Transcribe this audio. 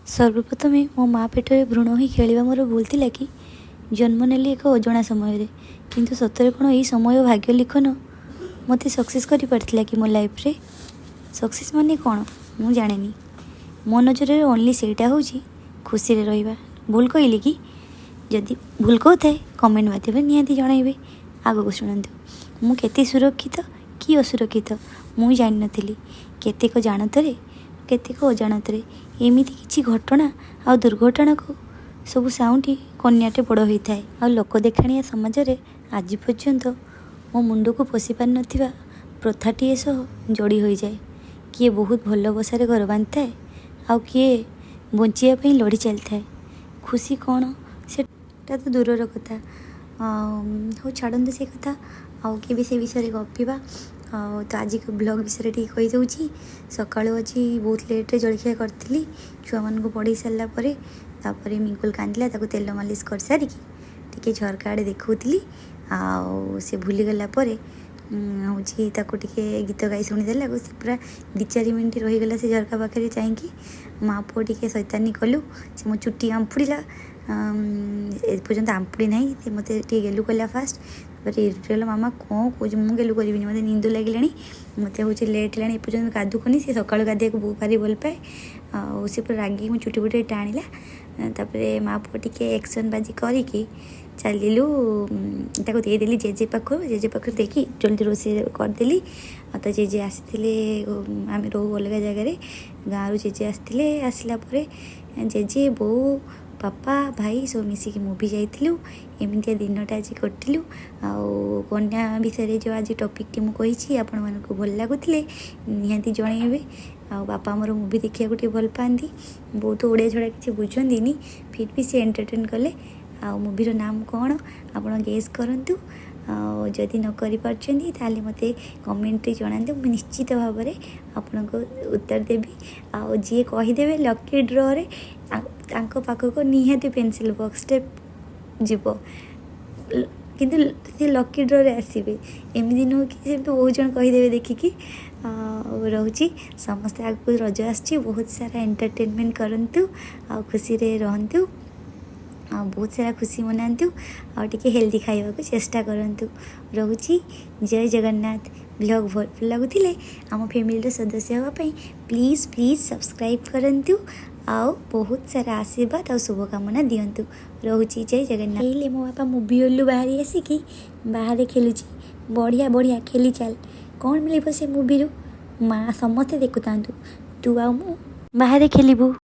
ସର୍ବପ୍ରଥମେ ମୋ ମା ପେଟରେ ଭ୍ରୂଣ ହୋଇ ଖେଳିବା ମୋର ଭୁଲ ଥିଲା କି? ଜନ୍ମ ନେଲି ଏକ ଅଜଣା ସମୟରେ। କିନ୍ତୁ ସତରେ କ'ଣ ଏଇ ସମୟ ଭାଗ୍ୟ ଲିଖନ ମୋତେ ସକ୍ସେସ୍ କରିପାରିଥିଲା କି ମୋ ଲାଇଫ୍ରେ? ସକ୍ସେସ୍ ମାନେ କ'ଣ ମୁଁ ଜାଣେନି। ମୋ ନଜରରେ ଓନ୍ଲି ସେଇଟା ହେଉଛି ଖୁସିରେ ରହିବା। ଭୁଲ କହିଲି କି? ଯଦି ଭୁଲ କହୁଥାଏ, କମେଣ୍ଟ ମାଧ୍ୟମରେ ନିହାତି ଜଣାଇବେ। ଆଗକୁ ଶୁଣନ୍ତୁ। ମୁଁ କେତେ ସୁରକ୍ଷିତ କି ଅସୁରକ୍ଷିତ ମୁଁ ଜାଣିନଥିଲି। କେତେକ ଜାଣତରେ, କେତେକ ଅଜାଣତରେ ଏମିତି କିଛି ଘଟଣା ଆଉ ଦୁର୍ଘଟଣାକୁ ସବୁ ସାଉଁଟି କନ୍ୟାଟେ ବଡ଼ ହୋଇଥାଏ। ଆଉ ଲୋକ ଦେଖାଣିଆ ସମାଜରେ ଆଜି ପର୍ଯ୍ୟନ୍ତ ମୋ ମୁଣ୍ଡକୁ ପଶି ପାରିନଥିବା ପ୍ରଥାଟିଏ ସହ ଯୋଡ଼ି ହୋଇଯାଏ। କିଏ ବହୁତ ଭଲ ବସାରେ ଘର ବାନ୍ଧିଥାଏ, ଆଉ କିଏ ବଞ୍ଚିବା ପାଇଁ ଲଢ଼ି ଚାଲିଥାଏ। ଖୁସି କ'ଣ, ସେଟା ତ ଦୂରର କଥା। ଆଉ ହଉ, ଛାଡ଼ନ୍ତୁ ସେ କଥା, ଆଉ କେବେ ସେ ବିଷୟରେ ଗପିବା। ଆଉ ତ ଆଜିକୁ ବ୍ଲଗ୍ ବିଷୟରେ ଟିକେ କହିଦେଉଛି। ସକାଳୁ ଆଜି ବହୁତ ଲେଟ୍ରେ ଜଳଖିଆ କରିଥିଲି। ଛୁଆମାନଙ୍କୁ ପଢ଼େଇ ସାରିଲା ପରେ, ତାପରେ ମିଙ୍କୁଲ କାନ୍ଦିଲା, ତାକୁ ତେଲ ମାଲିସ କରିସାରିକି ଟିକେ ଝରକା ଆଡ଼େ ଦେଖାଉଥିଲି। ଆଉ ସେ ଭୁଲିଗଲା ପରେ ହେଉଛି ତାକୁ ଟିକେ ଗୀତ ଗାଇ ଶୁଣିଦେଲାକୁ ସେ ପୁରା 2-4 ମିନିଟ୍ ରହିଗଲା ସେ ଝରକା ପାଖରେ ଚାହିଁକି। ମା ପୁଅ ଟିକେ ଶୈତାନି କଲୁ। ସେ ମୋ ଚୁଟି ଆମ୍ପୁଡ଼ିଲା। ଏପର୍ଯ୍ୟନ୍ତ ଆମ୍ପୁଡ଼ି ନାହିଁ। ସେ ମୋତେ ଟିକେ ଗେଲୁ କଲା ଫାଷ୍ଟ, ତାପରେ ଇରିଟେଟ୍ ହେଲା। ମାମା, କ'ଣ କହୁଛୁ? ମୁଁ ଗେଲୁ କରିବିନି, ମୋତେ ନିଦ ଲାଗିଲାଣି, ମୋତେ ହେଉଛି ଲେଟ୍ ହେଲାଣି, ଏପର୍ଯ୍ୟନ୍ତ ଗାଧୁକନି। ସେ ସକାଳୁ ଗାଧୋଇବାକୁ ବହୁତ ଭାରି ଭଲ ପାଏ। ଆଉ ସେ ପୁରା ରାଗିକି ମୋ ଚୁଟି ଫୁଟି ଟାଣିଲା। ତାପରେ ମା ପୁଅ ଟିକେ ଆକ୍ସନ୍ ବାଜି କରିକି ଚାଲିଲୁ। ତାକୁ ଦେଇଦେଲି ଜେଜେ ପାଖକୁ। ଜେଜେ ପାଖରୁ ଦେଇକି ଜଲ୍ଦି ରୋଷେଇ କରିଦେଲି। ଆଉ ତ ଜେଜେ ଆସିଥିଲେ। ଆମେ ରହୁ ଅଲଗା ଜାଗାରେ, ଗାଁରୁ ଜେଜେ ଆସିଥିଲେ। ଆସିଲା ପରେ ଜେଜେ, ବୋଉ, ବାପା, ଭାଇ ସବୁ ମିଶିକି ମୁଭି ଯାଇଥିଲୁ। ଏମିତିଆ ଦିନଟା ଆଜି କଟିଲୁ। ଆଉ କନ୍ୟା ବିଷୟରେ ଯେଉଁ ଆଜି ଟପିକ୍ଟି ମୁଁ କହିଛି, ଆପଣମାନଙ୍କୁ ଭଲ ଲାଗୁଥିଲେ ନିହାତି ଜଣାଇବେ। ଆଉ ବାପା ଆମର ମୁଭି ଦେଖିବାକୁ ଟିକେ ଭଲ ପାଆନ୍ତି। ବହୁତ ଓଡ଼ିଆ ଛଡ଼ା କିଛି ବୁଝନ୍ତିନି, ଫିର୍ ବି ସେ ଏଣ୍ଟରଟେନ୍ କଲେ। ଆଉ ମୁଭିର ନାମ କ'ଣ ଆପଣ ଗେସ୍ କରନ୍ତୁ। ଆଉ ଯଦି ନ କରିପାରୁଛନ୍ତି, ତାହେଲେ ମୋତେ କମେଣ୍ଟରେ ଜଣାନ୍ତୁ। ମୁଁ ନିଶ୍ଚିତ ଭାବରେ ଆପଣଙ୍କୁ ଉତ୍ତର ଦେବି। ଆଉ ଯିଏ କହିଦେବେ, ଲକି ଡ୍ରରେ ତାଙ୍କ ପାଖକୁ ନିହାତି ପେନସିଲ୍ ବକ୍ସଟେ ଯିବ। କିନ୍ତୁ ସେ ଲକି ଡ୍ରରେ ଆସିବେ, ଏମିତି ନୁହଁ କି ସେମିତି ବହୁତ ଜଣ କହିଦେବେ ଦେଖିକି। ଆଉ ରହୁଛି ସମସ୍ତେ। ଆଗକୁ ରଜ ଆସୁଛି, ବହୁତ ସାରା ଏଣ୍ଟରଟେନମେଣ୍ଟ କରନ୍ତୁ ଆଉ ଖୁସିରେ ରୁହନ୍ତୁ ଆଉ ବହୁତ ସାରା ଖୁସି ମନାନ୍ତୁ ଆଉ ଟିକେ ହେଲ୍ଦି ଖାଇବାକୁ ଚେଷ୍ଟା କରନ୍ତୁ। ରହୁଛି, ଜୟ ଜଗନ୍ନାଥ। ବ୍ଲଗ୍ ଭଲ ଲାଗୁଥିଲେ ଆମ ଫ୍ୟାମିଲିର ସଦସ୍ୟ ହେବା ପାଇଁ ପ୍ଲିଜ୍ ପ୍ଲିଜ୍ ସବସ୍କ୍ରାଇବ୍ କରନ୍ତୁ ଆଉ ବହୁତ ସାରା ଆଶୀର୍ବାଦ ଆଉ ଶୁଭକାମନା ଦିଅନ୍ତୁ। ରହୁଛି, ଜୟ ଜଗନ୍ନାଥ। ଏଇଲେ ମୋ ବାପା ମୁଭି ହଲ୍ରୁ ବାହାରି ଆସିକି ବାହାରେ ଖେଳୁଛି। ବଢ଼ିଆ ବଢ଼ିଆ, ଖେଳି ଚାଲ। କ'ଣ ମିଳିବ ସେ ମୁଭିରୁ? ମା ସମସ୍ତେ ଦେଖୁଥାନ୍ତୁ, ତୁ ଆଉ ମୁଁ ବାହାରେ ଖେଳିବୁ।